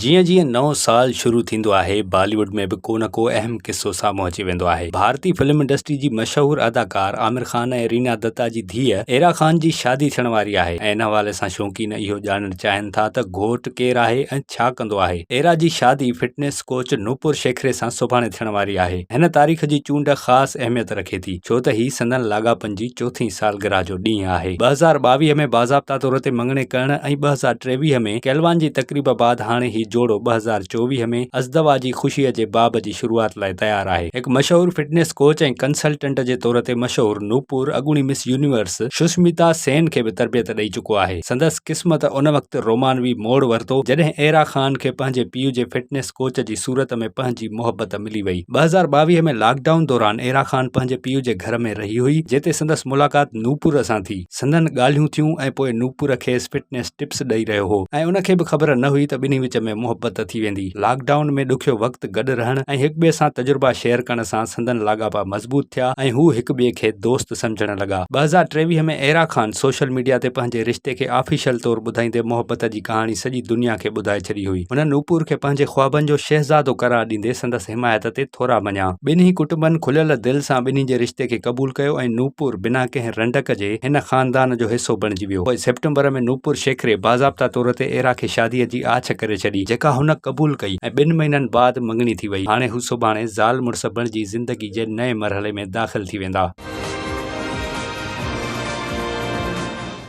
جيئن جيئن نئون سال شروع ٿيندو آهي، بالي ووڊ ۾ به ڪو نه ڪو اهم قصو سامهون اچي ويندو آهي. ڀارتي فلم انڊسٽري جي مشهور اداڪار عامر خان ۽ رينا دتا جي ڌيء ايرا خان جي شادي ٿيڻ واري آهي ۽ ان حوالي سان شوقين اهو ڄاڻڻ چاهين ٿا ته گهوٽ ڪير آهي ۽ ڇا ڪندو آهي. ايرا جي شادي فٽنيس ڪوچ نوپور شيکري سان سڀاڻي ٿيڻ واري آهي. هن تاريخ جي چونڊ خاص اهميت رکي ٿي، ڇو ته هي سندن لاڳاپن جي چوٿين سالگرهه جو ڏينهن آهي. 2022 ۾ باضابطا طور تي مڱڻي ڪرڻ ۽ 2023 ۾ ڪيلوان جي تقريب بعد هاڻي هي جوڙو 2024 ۾ ازدواجي خوشيء جي باب جي شروعات لاء تيار آهي. هڪ مشهور فٽنيس ڪوچ ۽ ڪنسلٽنٽ جي طور تي مشهور نوپور اڳوڻي مس يونيورس ششميتا سين کي به تربيت ڏئي چڪو آهي. سندس قسمت ان وقت رومانوي موڙ ورتو، جڏهن ايرا خان کي پنهنجي پيء جي فٽنيس ڪوچ جي صورت ۾ پنهنجي محبت ملي وئي. 2022 ۾ لاڪ ڊائون دوران ايرا خان پنهنجي پيء جي گهر ۾ رهي هئي، جتي سندس ملاقات نوپور سان ٿي. سندن ڳالهيون ٿيون ۽ پوء نوپور کيس فٽنيس ٽپس ڏئي رهيو هو ۽ ان کي به خبر نه هئي ته ٻنهي وچ ۾ محبت ٿي ويندي. لاڪ ڊائون ۾ ڏکيو وقت گڏ رهڻ ۽ هڪٻئي سان تجربا شيئر ڪرڻ سان سندن لاڳاپا مضبوط ٿيا ۽ هو هڪ ٻئي کي دوست سمجهڻ لڳا. 2023 ۾ ايرا خان سوشل ميڊيا تي پنهنجي رشتي کي آفيشل طور ٻڌائيندي محبت جي ڪهاڻي سڄي دنيا کي ٻڌائي ڇڏي هئي. هن نوپور کي پنهنجي خوابن جو شهزادو قرار ڏيندي سندس حمايت تي ٿورا مڃيا. ٻنهي ڪٽنبن کليل دل سان ٻنهي جي رشتي کي قبول ڪيو ۽ نوپور بنا ڪنهن رنڊڪ جي هن خاندان جو حصو بڻجي ويو. پوء سيپٽمبر ۾ نوپور شيکري باضابطا طور تي ايرا کي شادي جي آڇ ڪري ڇڏي، جيڪا هن قبول ڪئي ۽ ٻن مهينن بعد مڱڻي ٿي وئي. هاڻي هو سڀاڻي زال مڙس بڻجي زندگي جي نئين مرحلي ۾ داخل ٿي ويندا.